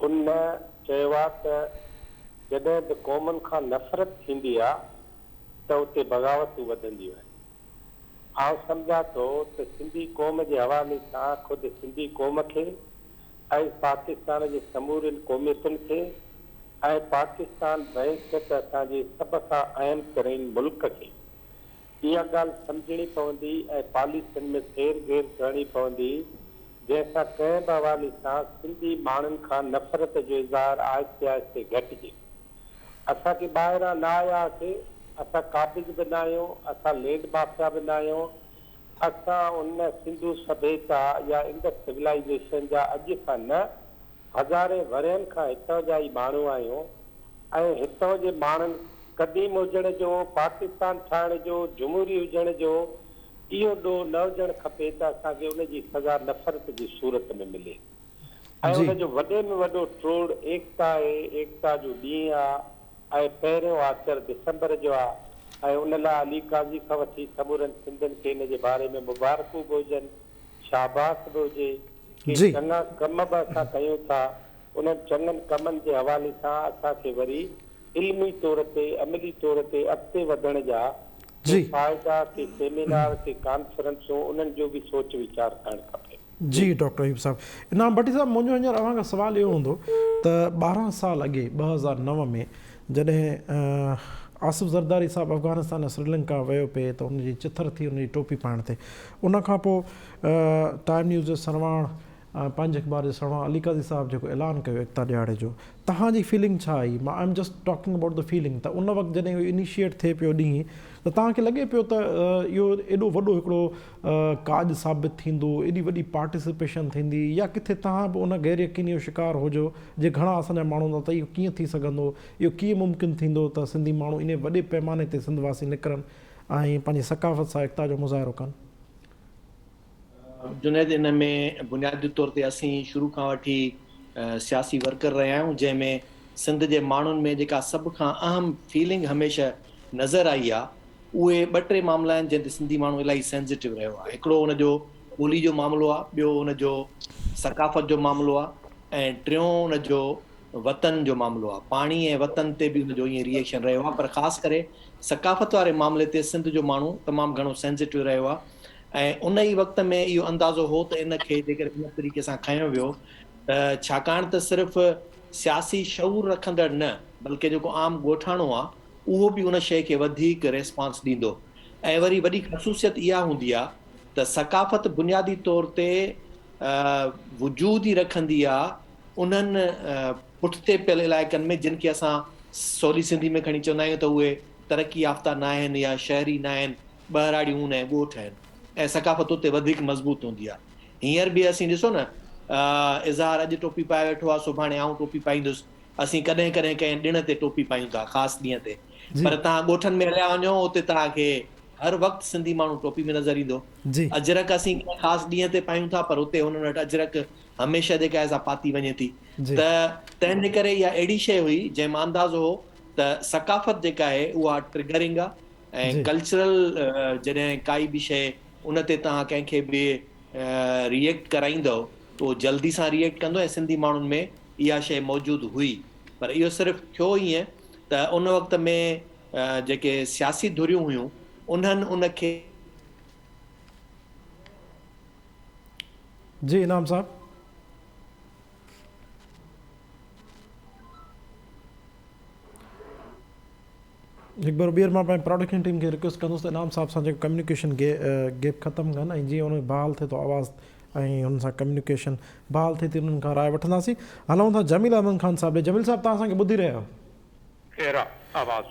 ان چيو آ ته جڏهن به قومن کان نفرت ٿيندي آ ته اتي بغاوتون وڌنديون آهن. آئون سمجهان ٿو ته سنڌي قوم جي حوالي سان خود سنڌي قوم کي ۽ پاڪستان جي سمورين قوميتن کي ۽ پاڪستان بحيثيت اسان جي سڀ کان اهم ترين ملڪ کي اها ڳالهه سمجهڻي پوندي ۽ پاليسين ۾ ڦير گهير ڪرڻي پوندي جنهن سان ڪنهن به حوالي سان سنڌي ماڻهن کان نفرت جو اظهار آهستي آهستي گهٽجي. اسان ڪي ٻاهران نه آيا هئاسي، اسان قابض به نه آهيون، اسان لينڊ مافيا به نه آهيون، اسان ان سنڌو سڀيتا يا انڊس سولائيزيشن جا اڄ کان نه هزارين ورهين کان هتان جا ئي ماڻهو آهيون ۽ هتان جي ماڻهن قديم هجڻ جو، پاڪستان ٺاهڻ جو، جمهوري هجڻ جو اهو ڏوهه نه هجڻ کپي ته اسان کي ان جي سزا نفرت جي صورت ۾ ملي ۽ ان جو وڏي ۾ وڏو ٽوڙ ايڪتا آهي، ايڪتا جو ڏينهن آ ۽ پهريون آچر ڊسمبر جو آ ۽ ان لاء علي قاضي کان وٺي سمورن سنڌين کي ان جي باري ۾ مبارڪون به هجن، شاباس به هجي، ڪي چڱا ڪم به اسان ڪيون ٿا، انهن چڱن ڪمن جي حوالي سان اسان کي وري علمي طور تي عملي طور تي اڳتي وڌڻ جا ڪي فائدا، ڪي سيمينار، ڪي ڪانفرنسون انهن جو به سوچ ويچار ڪرڻ کپي. جي ڊاڪٽر ايوب صاحب. انعام ڀٽي صاحب منهنجو هينئر اوهان کان سوال اهو هوندو ته 12 سال اڳي 2009 ۾ جڏهن آصف زرداري صاحب افغانستان ۽ سريلنڪا ويو پئي ته ان جي چٿر ٿي ان جي ٽوپي پائڻ تي ان کان پوء ٽائيم نيوز جي سرواڻ پنهنجي اخبار جي سرواڻ علي قاضي صاحب جيڪو اعلان ڪيو ايڪتا ڏهاڙي جو توهان جي فيلنگ ڇا آئي مان I am just talking about the feeling ته ان وقت جڏهن اهو انيشيئيٽ ٿئي پيو ڏينهن ته توهان کي لڳي پيو ته اهو ايڏو وڏو هڪڙو ڪاڄ ثابت ٿيندو ايڏي وڏي پارٽيسپيشن ٿيندي يا ڪٿي توهان به ان غير يقيني جو شڪار هجو جي گهڻا اسان جا ماڻهو هوندا ته اهو ڪيئن ٿي سگهندو اهو ڪيئن ممڪن ٿيندو ته سنڌي ماڻهو انهي وڏي پيماني تي سنڌ واسي نڪرن ۽ پنهنجي ثقافت سان ايڪتا جو مظاهرو ڪن. جنيد ان ۾ بنيادي طور تي اسين شروع کان وٺي سياسي ورڪر رهيا آهيون جنهن ۾ سنڌ جي ماڻهن ۾ جيڪا سڀ کان اهم فيلنگ هميشه نظر آئي آ اهي ٻه ٽي معاملا آهن جنهن تي سنڌي ماڻهو الاهي سينسيٽو رهيو آ هڪڙو ان جو ٻولي جو معاملو آ ٻيو ان جو ثقافت جو معاملو آ ۽ ٽيون ان جو وطن جو معاملو آ پاڻي ۽ وطن تي به ان جو ائين ري ايڪشن رهيو آ پر خاص ڪري ثقافت واري معاملي تي سنڌ جو ماڻهو تمام گهڻو سينسيٽو رهيو آ ۽ ان ئي وقت ۾ اهو اندازو هو ته ان کي جيڪڏهن ان طريقي سان کنيو ويو ته ڇاڪاڻ ته صرف سياسي شعور رکندڙ نه بلڪه جيڪو عام ڳوٺاڻو آ اهو به ان شيء کي وڌيڪ ريسپانس ڏيندو ۽ وري وڏي خصوصيت اها هوندي آ ته ثقافت بنيادي طور تي وجود ئي رکندي آ انهن پٺتي پيل علائقن ۾ جن کي اسان سولي سنڌي ۾ کڻي چوندا آهيون ته اهي ترقي يافته ناهن يا شهري ناهن ٻهراڙيون ۽ ڳوٺ آهن ۽ ثقافت اتي وڌيڪ مضبوط هوندي آهي. هينئر به اسين ڏسو نه اظهار اڄ ٽوپي پائي ويٺو آهي سڀاڻي آئون ٽوپي پائيندس. اسين ڪڏهن ڪڏهن ڪنهن ڏڻ تي ٽوپي پايون ٿا خاص ڏينهن تي پر توهان ڳوٺن ۾ هليا وڃو اتي توهان کي هر وقت سنڌي ماڻهو ٽوپي ۾ نظر ايندو. اجرڪ اسين ڪنهن خاص ڏينهن تي پايون ٿا پر اتي هنن وٽ اجرڪ هميشه جيڪا آهي سا پاتي وڃي ٿي ته تنهن جي ڪري اها اهڙي شيء هئي جنهن مان اندازو هو ته ثقافت جيڪا آهي اها ٽرگرنگ آهي ۽ ڪلچرل جڏهن ڪائي به شيء ان تي توهان ڪنهن کي به ريئيڪٽ ڪرائيندؤ ته اهو جلدي سان ريئيڪٽ ڪندو ۽ سنڌي ماڻهن ۾ اها شيء موجود هئي پر اهو صرف ٿيو ائين ته ان وقت ۾ جيڪي سياسي ڌريون هيون انهن ان کي جي انعام صاحب. هڪ ڀيرو ٻيهر مان پنهنجي پراڊڪشن ٽيم کي رڪويسٽ ڪندس ته انعام صاحب سان جيڪو ڪميونيڪيشن گيپ ختم ڪن ۽ جيئن ان بحال ٿئي ٿو آواز ۽ هن سان ڪميونيڪيشن بحال ٿئي ٿي انهن کان راء وٺنداسين هلون ٿا جميل احمد خان صاحب ڏي جميل صاحب توهان اسان کي ٻڌي رهيا آهيو خير آ آواز.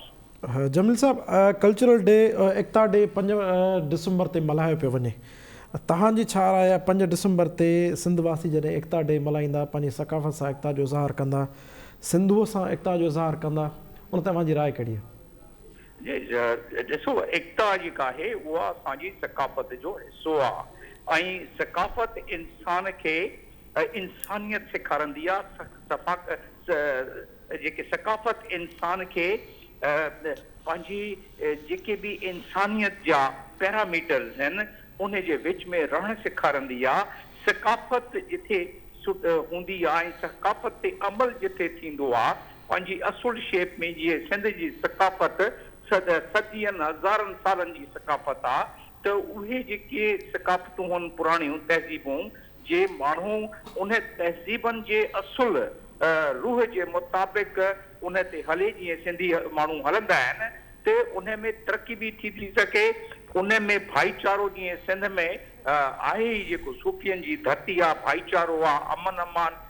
جميل صاحب ڪلچرل ڊي ايڪتا ڊي پنج ڊسمبر تي ملهايو پيو وڃي توهان جي ڇا راء آهي پنج ڊسمبر تي سنڌ واسي جڏهن ايڪتا ڊي ملهائيندا پنهنجي ثقافت سان ايڪتا جو اظهار ڪندا سنڌوء سان ايڪتا جو اظهار ڪندا ان تي اوهان جي راء ڪهڙي آهي؟ جي ڏسو ايڪتا جيڪا آهي اها اسان جي ثقافت جو حصو آهي ۽ ثقافت انسان کي انسانيت سيکارندي آهي جيڪي ثقافت انسان کي پنهنجي جيڪي به انسانيت جا پيراميٽرز آهن انهي جي وچ ۾ رهڻ سيکارندي آ، ثقافت جٿي هوندي آ ۽ ثقافت تي عمل جٿي ٿيندو آ پنهنجي اصل شيپ ۾ جيئن سنڌ جي ثقافت صدين هزارن سالن جي ثقافت آ ته اهي جيڪي ثقافتون هن پراڻيون تهذيبون جي ماڻهو انهي تهذيبن جي اصل روح جي مطابق انهي تي هلي جيئن سنڌي ماڻهو هلندا آهن ته انهي ۾ ترقي به ٿي ٿي سگهي انهي ۾ ڀائيچارو جيئن سنڌ ۾ آهي ئي جيڪو صوفين جي ڌرتي آ ڀائيچارو آ امن امان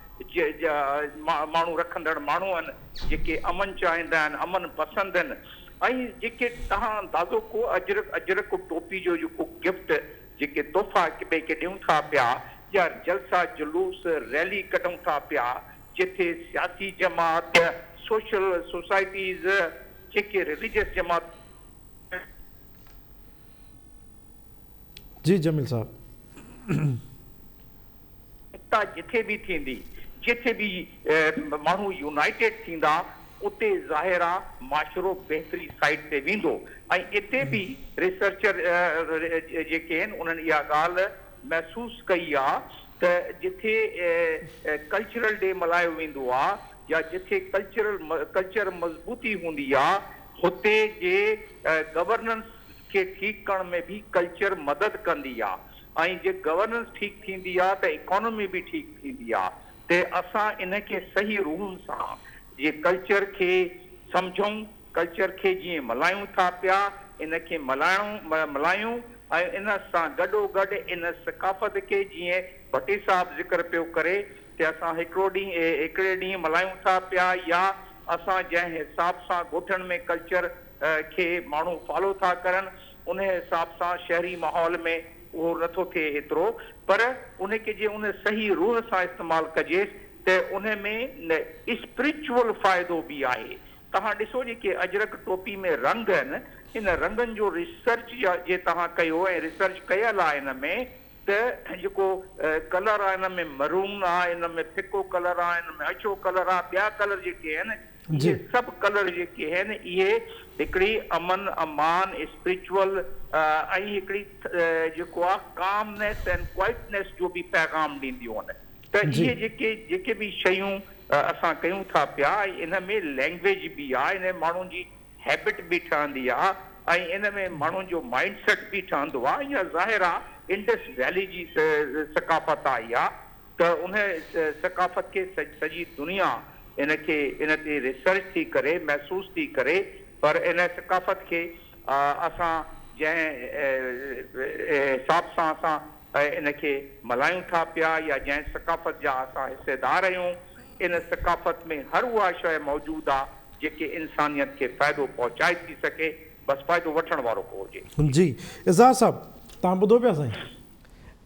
ماڻهو رکندڙ ماڻهو آهن جيڪي امن چاهيندا آهن امن پسند آهن ۽ جيڪي تهان اندازو ڪو اجرڪ اجرڪ ٽوپي جو جيڪو گفٽ جيڪي تحفا هڪ ٻئي کي ڏيون ٿا پيا يا جلسا جلوس ريلي ڪڍون ٿا پيا جتي سياسي جماعت سوشل سوسائٽيز جيڪي رليجس جماعت جي جميل صاحب. ايڪتا جٿي به ٿيندي، جٿي به ماڻهو يونائيٽيڊ ٿيندا، اتي ظاهر آ معاشرو بهتري سائيڊ تي ويندو ۽ اتي به ريسرچر جيڪي آهن انهن اها ڳالهه محسوس ڪئي آ ته جٿي ڪلچرل ڊي ملهايو ويندو آ يا جٿي ڪلچرل ڪلچر مضبوطي هوندي آ هتي جي گورننس کي ٺيڪ ڪرڻ ۾ به ڪلچر مدد ڪندي آ ۽ جي گورننس ٺيڪ ٿيندي آ ته اڪانومي به ٺيڪ ٿيندي آ ته اسان ان کي صحيح روح سان جي ڪلچر کي سمجهون ڪلچر کي جيئن ملهايون ٿا پيا ان کي ملهائڻو ملهايون ۽ ان سان گڏو گڏ ان ثقافت کي جيئن ڀٽي صاحب ذڪر پيو ڪري ته اسان هڪڙو ڏينهن هڪڙي ڏينهن ملهايون ٿا پيا يا اسان جنهن حساب سان ڳوٺن ۾ ڪلچر کي ماڻهو فالو ٿا ڪرن انهي حساب سان شهري ماحول ۾ اهو نٿو ٿئي ايترو پر انهي کي جي ان صحيح روح سان استعمال ڪجيس ته انهي ۾ اسپرچوئل فائدو به آهي توهان ڏسو جيڪي اجرڪ ٽوپي ۾ رنگ آهن ان رنگن جو ريسرچ جي توهان ڪيو ۽ ريسرچ ڪيل آهي ان ۾ ته جيڪو ڪلر آهي ان ۾ مرون آهي ان ۾ ڦڪو ڪلر آهي ان ۾ اڇو ڪلر آهي ٻيا ڪلر جيڪي آهن اهي سڀ ڪلر جيڪي آهن اهي هڪڙي امن امان اسپرچوئل ۽ هڪڙي جيڪو آهي ڪامنيس اينڊ ڪوائٽنيس جو به پيغام ڏينديون آهن ته اهي جيڪي جيڪي به شيون اسان ڪيون ٿا پيا ۽ ان ۾ لينگويج به آهي ان ۾ ماڻهن جي هيبٽ به ٺهندي آهي ۽ ان ۾ ماڻهن جو مائنڊ سيٽ به ٺهندو آهي اها ظاهر آهي انڊس ويلي جي ثقافت آهي اها ته ان ثقافت کي سڄي دنيا ان کي ان تي ريسرچ ٿي ڪري محسوس ٿي ڪري پر ان ثقافت کي اسان جنهن حساب سان اسان ان کي ملهايون ٿا پيا يا جنهن ثقافت جا اسان حصيدار آهيون ان ثقافت ۾ هر اها شيء موجود آ جيڪي انسانيت کي فائدو پهچائي ٿي سگهي بس فائدو وٺڻ وارو ڪو هجي. جي اظهار صاحب توهان ٻڌو پيا سائين.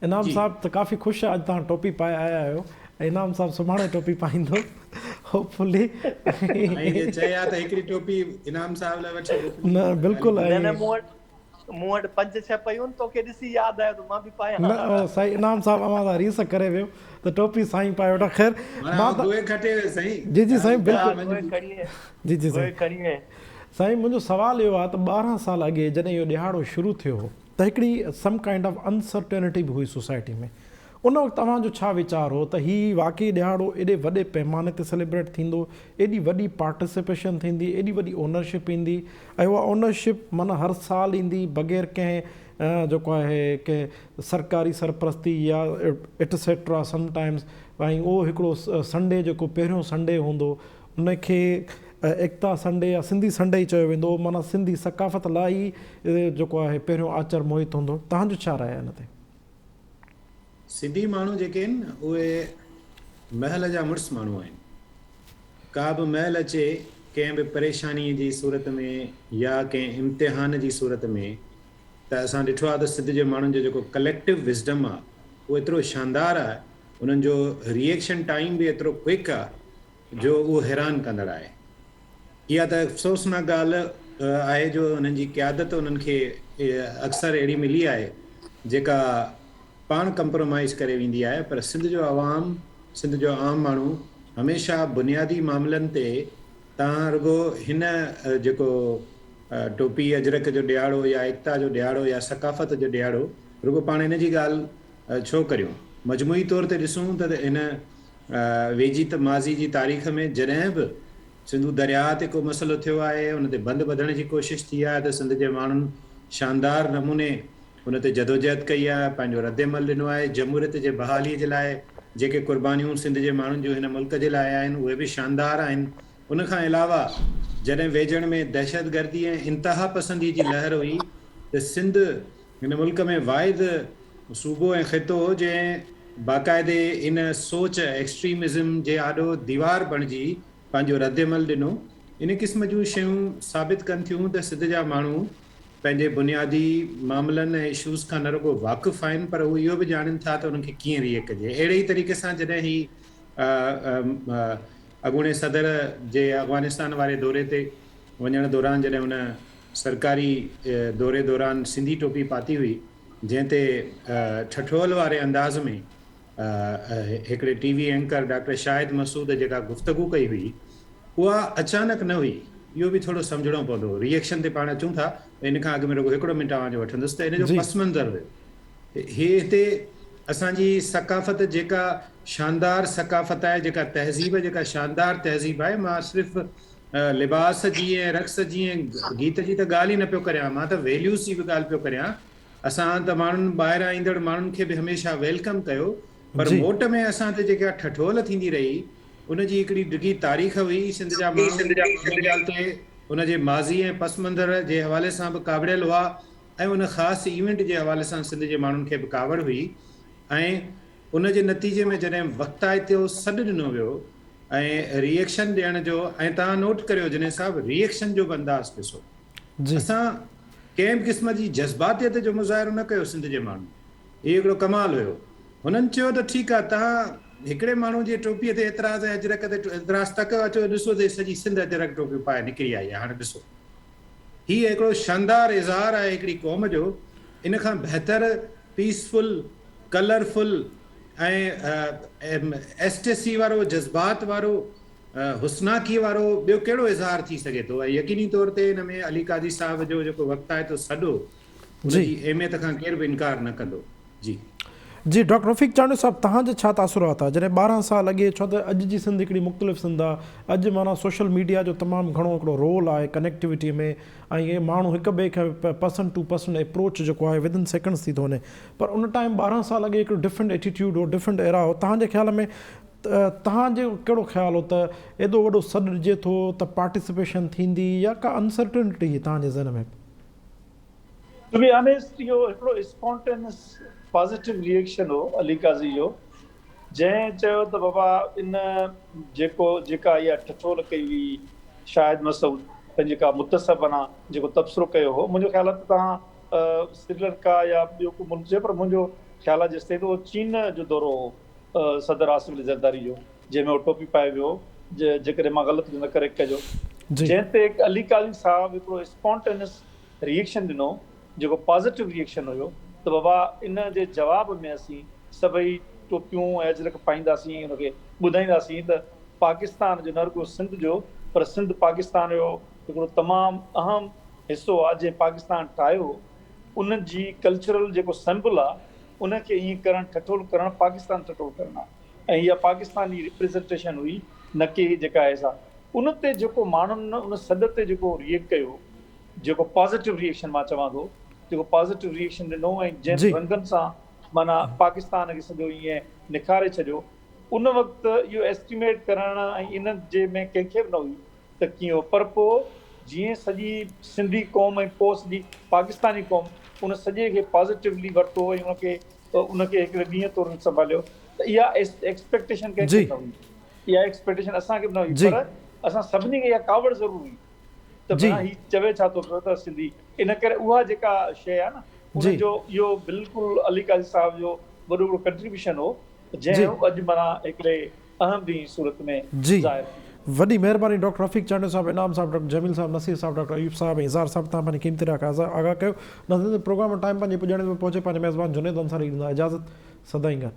انعام صاحب ته ڪافي خوش آ اڄ توهان ٽوپي پائي آيا آهيو ۽ انعام صاحب سڀاڻي ٽوپي پائيندو هوپ فلي. سائين جي چئي ها ته هڪڙي ٽوپي انعام صاحب لاء وٺي موڪلي. نه بلڪل نه نه مون وٽ مون وٽ پنج ڇهه پيون آهن توکي ڏسي ياد آيو ته مان به پايان ها. نه سائين انعام صاحب اوهان سان ريس ڪري ويو ته ٽوپي سائين پائي وٺان خير مان ته گوئي کٽي ويس سائين. جي جي سائين بلڪل جي جي سائين سائين منهنجو سوال اهو آ ته 12 سال اڳي جڏهن اهو ڏهاڙو شروع ٿيو هو. ته هڪڙي سم ڪائنڊ آف انسرٽينٽي به هئي سوسائٽي ۾ ان وقت اوهان جو ڇا ويچار هو ته هي واقعي ڏهاڙو ايڏي وڏي پيماني تي سيليبريٽ ٿيندو، ايڏي وڏي پارٽيسپيشن ٿيندي، ايڏي وڏي اونرشپ ايندي ۽ اها اونرشپ معنيٰ هر سال ايندي بغير ڪنهن جيڪو آهي ڪنهن سرڪاري سرپرستي يا ايٽسيٽرا سم ٽائمز ۽ اهو هڪڙو سنڊي جيڪو پهريون سنڊي هوندو ان کي ايڪتا سنڊي يا سنڌي سنڊي ئي چيو ويندو اهو معنيٰ سنڌي ثقافت لاء ئي جيڪو آهي پهريون آچر موهت هوندو توهان جو ڇا راء آهي ان تي؟ سنڌي ماڻهو جيڪي آهن اهي مهل جا مڙس ماڻهو آهن. ڪا به مهل اچي ڪنهن به پريشاني جي صورت ۾ يا ڪنهن امتحان جي صورت ۾ ته اسان ڏٺو آهي ته سنڌ جي ماڻهن جو جيڪو ڪليڪٽو وزڊم آهي اهو ايترو شاندار آهي انهن جو ريئيڪشن ٽائيم به ايترو ڪوئڪ آهي جو اهو حيران ڪندڙ آهي. اها ته افسوسناڪ ڳالهه آهي جو انهن جي قيادت انهن کي اڪثر اهڙي ملي آهي جيڪا پاڻ ڪمپرومائيز ڪري ويندي آهي پر سنڌ جو عوام سنڌ جو عام ماڻهو هميشه بنيادي معاملن تي تان رڳو هن جيڪو ٽوپي اجرڪ جو ڏهاڙو يا ايڪتا جو ڏهاڙو يا ثقافت جو ڏهاڙو رڳو پاڻ ان جي ڳالهه ڇو ڪريون مجموعي طور تي ڏسون ته هن ويجهي ماضي جي تاريخ ۾ جڏهن به سنڌو درياهه تي ڪو مسئلو ٿيو آهي، ان تي بند ٻڌڻ جي ڪوشش ٿي آهي ته سنڌ جي ماڻهن شاندار نموني ان تي جدوجهد ڪئي آهي، پنهنجو ردعمل ڏنو آهي، جمهوريت جي بحالي جي لاء جيڪي قربانيون سنڌ جي ماڻهن جون هن ملڪ جي لاء آهن اهي به شاندار آهن. ان کان علاوه جڏهن ويجهڙ ۾ دهشتگردي ۽ انتهاپسندي جي لهر هئي ته سنڌ هن ملڪ ۾ واحد صوبو ۽ خطو هو جنهن باقاعدي ان سوچ، Extremism، جي آڏو ديوار بڻجي پنهنجو ردعمل ڏنو. ان قسم جون شيون ثابت ڪن ٿيون ته سنڌ جا ماڻهو پنهنجي بنيادي معاملن ۽ اشوز کان نه رڳو واقف آهن پر هو اهو به ڄاڻين ٿا ته انهن کي ڪيئن ريئيڪٽ ڪجي. اهڙي ئي طريقي سان جڏهن هي اڳوڻي صدر جي افغانستان واري دوري تي وڃڻ دوران جڏهن هن سرڪاري دوري دوران سنڌي ٽوپي پاتي هئي، جنهن تي ٺٺول واري انداز ۾ هڪڙي T V anchor doctor Shahid Masood جيڪا گفتگو ڪئي هئي، اها اچانڪ نه هئي، اهو به ٿورو سمجهڻو پوندو. ري ايڪشن تي پاڻ اچون ٿا، ان کان اڳ ۾ رڳو هڪڙو منٽ اوهان جو وٺندس ته ان جو پس منظر هيو. هي هتي اسان جي ثقافت جيڪا شاندار ثقافت آهي، جيڪا تهذيب جيڪا شاندار تهذيب آهي، مان صرف لباس جي ۽ رقص جي ۽ گيت جي ته ڳالهه ئي نه پيو ڪريان، مان ته ويليوز جي به ڳالهه پيو ڪريان. اسان ته ماڻهن ٻاهران ايندڙ ماڻهن کي به هميشه welcome ڪيو، پر موٽ ۾ اسان تي جيڪا ٺٺول ٿيندي رهي، ان جي هڪڙي ڊگهي تاريخ هئي. سنڌ جا ماڻهو ان ڳالهه تي ان جي ماضي ۽ پس منظر جي حوالي سان به ڪاوڙيل هئا ۽ ان خاص ايونٽ جي حوالي سان سنڌ جي ماڻهن کي به ڪاوڙ هئي ۽ ان جي نتيجي ۾ جڏهن وقتائتو سڏ ڏنو ويو ۽ ري ايڪشن ڏيڻ جو ۽ توهان نوٽ ڪريو جنيد صاحب ري ايڪشن جو به انداز ڏسو اسان ڪنهن به قسم جي جذباتيت جو مظاهرو نه ڪيو سنڌ جي ماڻهن هي هڪڙو ڪمال هيو هنن چيو ته ٺيڪ آهي توهان هڪڙي ماڻهو جي ٽوپي تي اعتراض ۽ اجرڪ تي اعتراض ٿا ڪيو اچو ڏسو ته سڄي سنڌ اجرڪ ٽوپيون پائي نڪري آئي آهي هاڻي ڏسو هي هڪڙو شاندار اظهار آهي هڪڙي قوم جو ان کان بهتر پيسفل ڪلرفل ۽ ايسٽسي وارو جذبات وارو حسناڪي وارو ٻيو ڪهڙو اظهار ٿي سگهي ٿو ۽ يقيني طور تي ان ۾ علي قاضي صاحب جو جيڪو وقتائتو سڏ هو ان جي اهميت کان ڪير به انڪار نه ڪندو. جي. جي ڊاڪٽر رفيق چانڊيو صاحب توهان جا ڇا تاثرات آ جڏهن 12 سال اڳي ڇو ته اڄ جي سنڌ هڪڙي مختلف سنڌ آ اڄ معنيٰ سوشل ميڊيا جو تمام گهڻو هڪڙو رول آهي ڪنيڪٽيوٽي ۾ ۽ اهي ماڻهو هڪ ٻئي کي پرسن ٽو پرسن اپروچ جيڪو آهي ود ان سيڪنڊس ٿي ٿو وڃي پر ان ٽائيم 12 سال اڳي هڪڙو ڊفرنٽ ايٽيٽيوڊ هو ڊفرنٽ ايرا هو توهان جي خيال ۾ توهان جو ڪهڙو خيال هو ته ايڏو وڏو سڏ ڏجي ٿو ته پارٽيسپيشن ٿيندي يا ڪا انسرٽنٽي هئي توهان جي ذهن ۾؟ ٽو بي آنيسٽ اهو هڪڙو اسپونٽينس پازيٽو ري ايڪشن هو علي قاضي جو جنهن چيو ته بابا ان جيڪو جيڪا اها ٺٺول ڪئي هئي شاهد مسعود پنهنجي ڪا متصبانه جيڪو تبصرو ڪيو هو منهنجو خيال آهي ته توهان سريلنڪا يا ٻيو ڪو ملڪ چيو پر منهنجو خيال آهي جيستائين ته اهو چين جو دورو هو صدر آصف علي زرداري جو جنهن ۾ هو ٽوپي پائي ويو هو جيڪڏهن مان غلط هجان ته ڪريڪٽ ڪجو جنهن تي علي قاضي صاحب هڪڙو اسپونٽينس ري ايڪشن ڏنو جيڪو پازيٽو ري ايڪشن هيو ته بابا ان جي جواب ۾ اسين سڀئي ٽوپيون ۽ اجرڪ پائينداسين ۽ ان کي ٻڌائينداسين ته پاڪستان جو نه رڳو سنڌ جو پر سنڌ پاڪستان جو هڪڙو تمام اهم حصو آهي جنهن پاڪستان ٺاهيو ان جي ڪلچرل جيڪو سمبل آ ان کي ائين ڪرڻ ٺٺول ڪرڻ پاڪستان ٺٺول ڪرڻ آ ۽ اها پاڪستان جي ريپريزنٽيشن هئي نه ڪي جيڪا آهي سا ان تي جيڪو ماڻهن ان سڏ تي جيڪو ريئيڪٽ ڪيو جيڪو پازيٽو ريئيڪشن مان چوان ٿو جيڪو پازيٽو ريئيڪشن ڏنو ۽ جنهن رنگن سان معنيٰ پاڪستان کي سڄو ائين نکاري ڇڏيو ان وقت اهو ايسٽيميٽ ڪرڻ ۽ ان جي ۾ ڪنهن کي به نه هئي ته ڪيئن هو پر پوء جيئن سڄي سنڌي قوم ۽ پوء سڄي پاڪستاني قوم ان سڄي کي پازيٽولي ورتو ۽ ان کي ان کي هڪڙي ڏينهن طور سنڀاليو ته اها ايڪسپيڪٽيشن ڪنهن کي به نه هئي اها ايڪسپيڪٽيشن اسان کي به نه هئي پر اسان سڀني کي اها ڪاوڙ ضرور هئي ته ڀلا هي چوي ڇا ٿو پيو ته سنڌي ان ڪري اها جيڪا شيء آهي نه ان جو اهو بلڪل علي قاضي صاحب جو وڏو هڪڙو ڪنٽريبيوشن هو جنهن اڄ معنيٰ هڪڙي اهم ڏينهن صورت ۾ جي ظاهر ٿي. وڏي مهرباني ڊاڪٽر رفيق چانڊيو صاحب، انعام صاحب، ڊاڪٽر جميل صاحب، نصير صاحب، ڊاڪٽر ايوب صاحب ۽ اظهار صاحب توهان پنهنجي قيمتي راء کي آگاهه ڪيو. ناظرين پروگرام جو ٽائيم پنهنجي پڄاڻي تي پهچي پنهنجي ميزبان جنيد انصاري کي ڏيندا اجازت سدائين گڏ.